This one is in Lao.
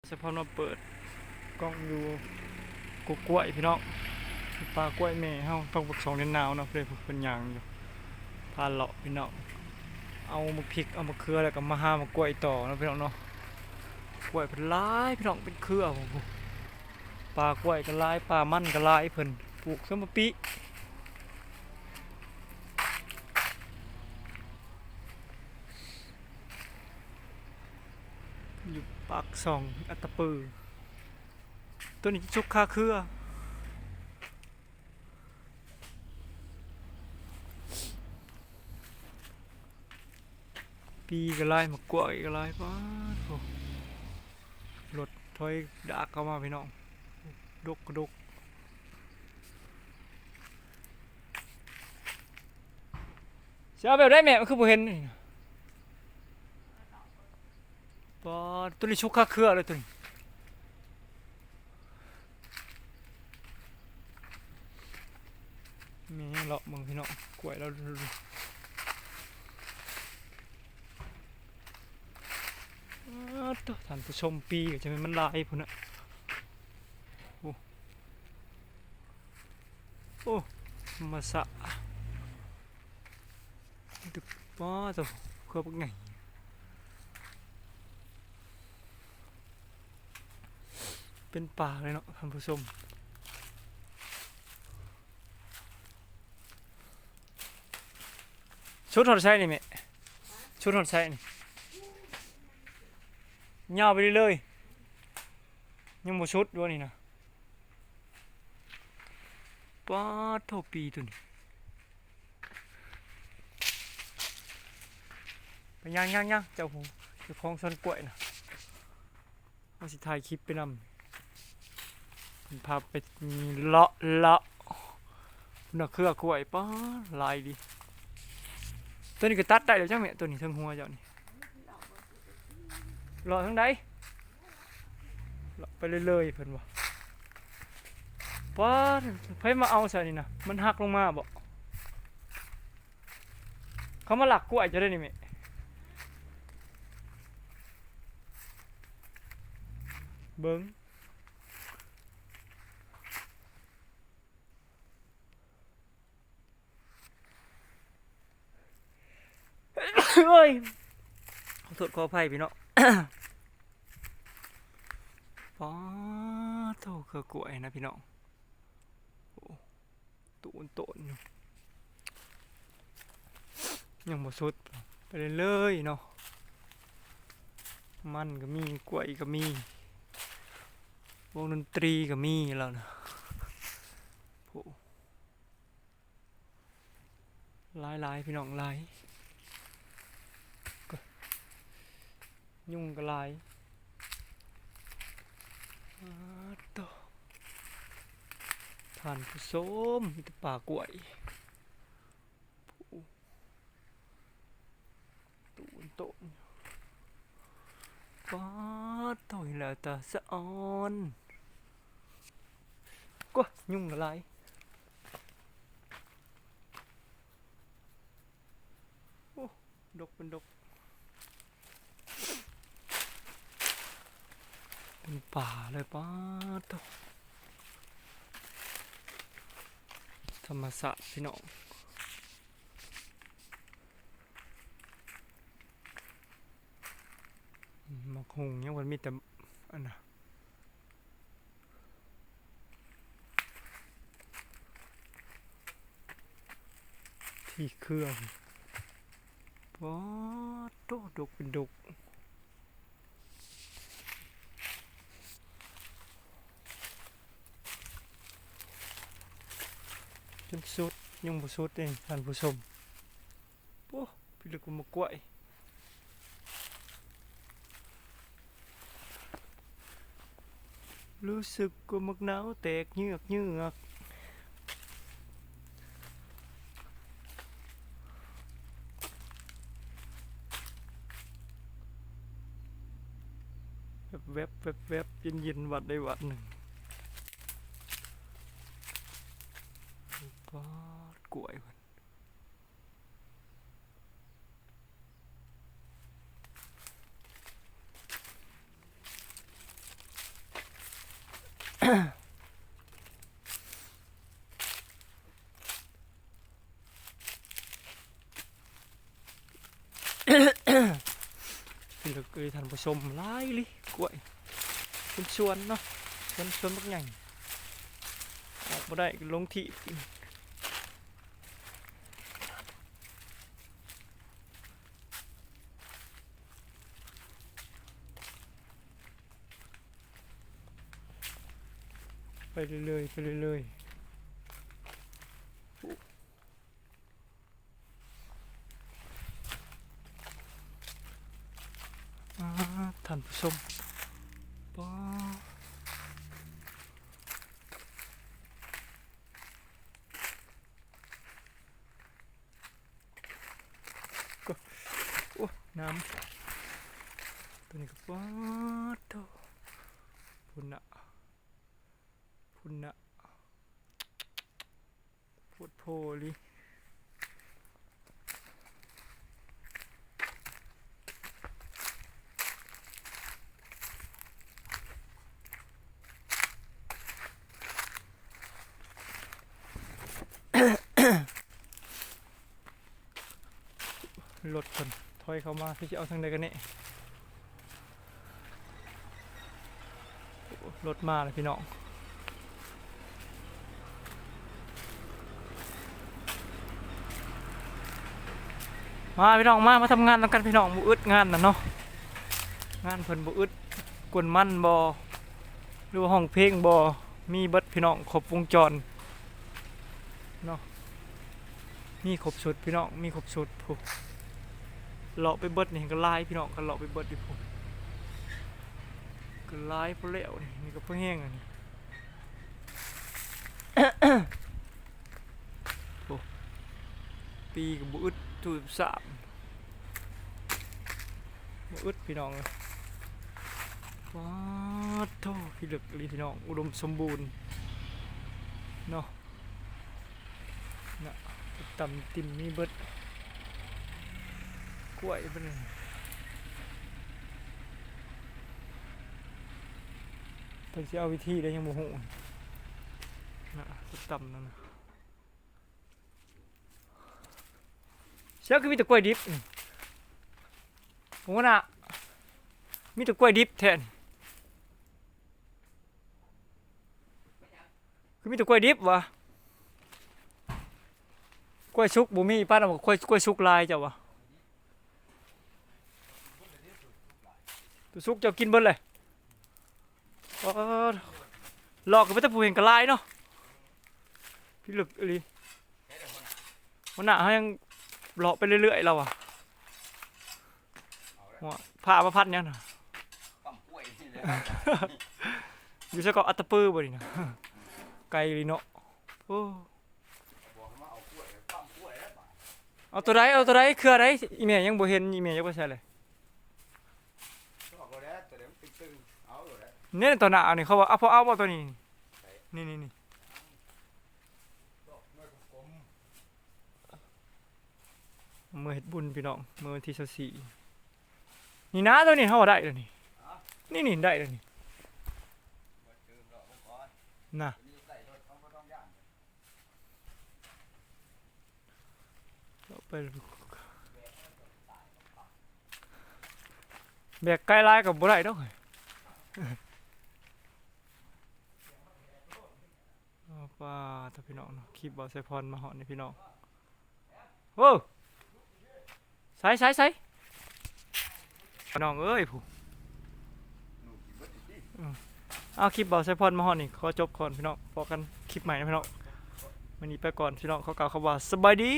ສະພາບມາເປີດກ້ອງຢູ່ກົກກ້ວຍພີ່ນ້ອງ, ປ່າກ້ວຍແມ່ເຮົາ ຕ້ອງບັກສອງເດືອນໜາວເນາະ, ເພິ່ນ ເພິ່ນຍ່າງຢູ່ ພາເລາະພີ່ນ້ອງ. ເອົາໝາກພິກ ເອົາໝາກເຂືອ ແລ້ວກໍມາຫາໝາກກ້ວຍຕໍ່ເນາະພີ່ນ້ອງເນາະ. ກ້ວຍເພິ່ນຫຼາຍພີ່ນ້ອງ ເປັນເຄືອ ໂອ້ໂຫ ປ່າກ້ວຍກໍຫຼາຍ ປ່າມັນກໍຫຼາຍ ເພິ່ນປູກສຳມະປີ ຢູ່ປາກຊ່ອງອັດຕະປື. ໂຕນີ້ສຸກຄາເຄືອ. ປີກໍຫຼາຍ ໝາກກ້ວຍກໍຫຼາຍ. ປາດໂທ້ ລົດຖອຍດາກເຂົ້າມາພີ່ນ້ອງ. ດົກກະດົກ. ຊິເອົາແບບໃດແມ່? ມັນຄືບໍ່ເຫັນນີ້ນະ. ປາດ ໂຕນີ້ສຸກຄາເຄືອເລີຍໂຕນີ້. ແມ່ເລາະເບິ່ງພີ່ນ້ອງ ກ້ວຍລາວ. ປາດໂທ້ ທ່ານຜູ້ຊົມ ປີກໍຈະແມ່ນມັນຫຼາຍພຸ້ນນະ. ໂອ້ ໂອ້ ທຳມະຊາດ. ປາດໂທ້ ເຄືອບັກໃຫຍ່ ເປັນປ່າເລີຍເນາະທ່ານຜູ້ຊົມ. ສຸດຮອດໃສນີ້ແມ່? ສຸດຮອດໃສນີ້? ຍາວໄປເລື້ອຍໆ ຍັງບໍ່ສຸດຢູ່ນີ້ນະ. ປາດໂທ້ ປີໂຕນີ້. ໄປຍ່າງໆໆ ເຈົ້າ ເຈົ້າຂອງສວນກ້ວຍນະ. ເຮົາຊິຖ່າຍຄລິບໄປນຳ ເພິ່ນພາໄປເລາະ ເລາະ ພຸ້ນນະ ເຄືອກ້ວຍ. ປາດ ຫຼາຍດີ. ໂຕນີ້ກໍຕັດໄດ້ແລ້ວຈັກແມ່ ໂຕນີ້ ເທິງຫົວເຈົ້ານີ້. ເລາະທາງໃດ? ເລາະໄປເລື້ອຍໆ ເພິ່ນວ່າ. ປາດ ໃຜມາເອົາຊະນີ້ນະ? ມັນຫັກລົງມາບໍ? ເຂົາມາລັກກ້ວຍເຈົ້າເດ້ນີ້ແມ່. ເບິ່ງ ໂອ້ຍ ຂໍໂທດຂໍອະໄພພີ່ນ້ອງ. ປາດໂທ້ ເຄືອກ້ວຍນະພີ່ນ້ອງ. ໂອ້ ຕູນໂຕນຢູ່ ຍັງບໍ່ສຸດ ໄປເລື້ອຍໆເນາະ. ມັນກໍມີ ກ້ວຍກໍມີ ວົງດົນຕີກໍມີແລ້ວນະ. ໂອ້ ຫຼາຍໆ ພີ່ນ້ອງ ຫຼາຍ. ຍຸງກໍຫຼາຍ. ປາດໂທ້ ທ່ານຜູ້ຊົມ ມີແຕ່ປ່າກ້ວຍ. ຕູນໂຕນ. ປາດໂທ້ ເຫັນແລ້ວຕາສະອອນ. ກວາ ຍຸງກໍຫຼາຍ. ໂອ້ ດົກເປັນດົກ ເປັນປ່າເລີຍ. ປາດໂທ້ ທຳມະຊາດພີ່ນ້ອງ. ໝາກຫຸ່ງຍັງບໍ່ມີ ແຕ່ອັນນະ ທີ່ເຄືອ. ປາດໂທ້ ດົກເປັນດົກ ຈົນສຸດ ຍັງບໍ່ສຸດເດ້ທ່ານຜູ້ຊົມ. ໂອ້ ພິລຶກກວ່າໝາກກ້ວຍ. ຮູ້ສຶກວ່າໝາກນາວແຕກເຍືອກໆ ແວບໆ ແວບໆ ເຢັນໆ ວັດໃດວັດໜຶ່ງ. ປາດ ກ້ວຍເພິ່ນ. ເອີຍ ທ່ານຜູ້ຊົມ ຫຼາຍອີ່ຫຼີ ກ້ວຍ ເປັນສວນເນາະ ສວນ ສວນບັກໃຫຍ່ ອອກບໍ່ໄດ້ ລົງທີ່ ໄປເລື້ອຍໆ ໄປເລື້ອຍໆ. ປາດ ທ່ານຜູ້ຊົມ ປາດ ໂອ້ ນ້ຳ ໂຕນີ້ກໍ ປາດໂທ້ ພຸ້ນນະ ພຸ້ນນະ. ໂພດໂພອີ່ຫຼີ ລົດເພິ່ນຖອຍເຂົ້າມາ ຄືຊິເອົາທາງໃດກັນແນ່. ໂອ້ ລົດມາແລ້ວພີ່ນ້ອງ ມາພີ່ນ້ອງ ມາ ມາທຳງານນຳກັນພີ່ນ້ອງ ບໍ່ອຶດງານນະເນາະ ງານເພິ່ນບໍ່ອຶດ ກວນມັນບໍ່ ຫຼືວ່າຮ້ອງເພງບໍ່ ມີເບິດພີ່ນ້ອງ ຄົບວົງຈອນເນາະ ມີຄົບຊຸດພີ່ນ້ອງ ມີຄົບຊຸດພຸ້ນ ເລາະໄປເບິດນີ້ກໍຫຼາຍພີ່ນ້ອງ ກໍເລາະໄປເບິດຢູ່ພຸ້ນ ກໍຫຼາຍພໍແລ້ວນີ້ ນີ້ກໍພໍແຮງອັນນີ້ ໂອ້ ປີກໍບໍ່ອຶດ ທູບສາມ ບໍ່ອຶດພີ່ນ້ອງເອີຍ ປາດໂທ້ ພິລຶກອີ່ຫຼີພີ່ນ້ອງ ອຸດົມສົມບູນເນາະ ນະ ຕຳຕິ່ມມີເບິດ ກ້ວຍເພິ່ນ ເພິ່ນຊິເອົາວິທີໃດຍັງບໍ່ຮູ້ ນະ ຕຳນັ້ນນະ. ເຊຍ ຄືມີແຕ່ກ້ວຍດິບນີ້ ຫົວໜ້າ ມີແຕ່ກ້ວຍດິບແທ້ນີ້ ຄືມີແຕ່ກ້ວຍດິບຫວາ ກ້ວຍສຸກບໍ່ມີ ປານນັ້ນ ກ້ວຍ ກ້ວຍສຸກຫຼາຍເຈົ້າຫວາ ໂຕສຸກເຈົ້າກິນເບິດເລີຍ. ປາດ ເລາະຂຶ້ນໄປແຕ່ພູແຮ່ງກະຫຼາຍເນາະ ພິລຶກອີ່ຫຼີ ຫົວໜ້າເຮົາຍັງເລາະໄປເລື້ອຍໆ ລາວວ່າ ຫົວ ພ້າມາພັນຫຍັງນະ ປ້ຳກ້ວຍນີ້ແຫຼະ ຢູ່ໃສກໍອັດຕະປືບໍ່ນີ້ນະ ໄກອີ່ຫຼີເນາະ ໂອ້. ເອົາໂຕໃດ ເອົາໂຕໃດ ເຄືອໃດ ອີ່ແມ່ຍັງບໍ່ເຫັນ ອີ່ແມ່ຈັກໄປໃສເລີຍ ນີ້ ໂຕໜ້ານີ້ ເຂົາວ່າ ເອົາ ພໍເອົາບໍ່ໂຕນີ້ ນີ້ໆໆ ເມືອເຮັດບຸນພີ່ນ້ອງ ເມື່ອວັນທີຊາວສີ່ ນີ້ນະ ໂຕນີ້ເຮົາວ່າໄດ້ແລ້ວນີ້ ນີ້ໆ ໄດ້ແລ້ວນີ້ ນະ. ເອົາໄປ ແບກໄກຫຼາຍກໍບໍ່ໄດ້ດອກ ເອົາ ປາດໂທ້ ພີ່ນ້ອງເນາະ ຄລິບບ່າວໄຊພອນມາຮອດນີ້ພີ່ນ້ອງ ໂອ້ ໃສ ໃສ ໃສ ພີ່ນ້ອງເອີຍ ຜູ້ ເອົາ ຄລິບບ່າວໄຊພອນມາຮອດນີ້ ຂໍຈົບກ່ອນພີ່ນ້ອງ ພໍ້ກັນຄລິບໃໝ່ນະພີ່ນ້ອງ ມື້ນີ້ໄປກ່ອນພີ່ນ້ອງ ຂໍກ່າວຄຳວ່າສະບາຍດີ.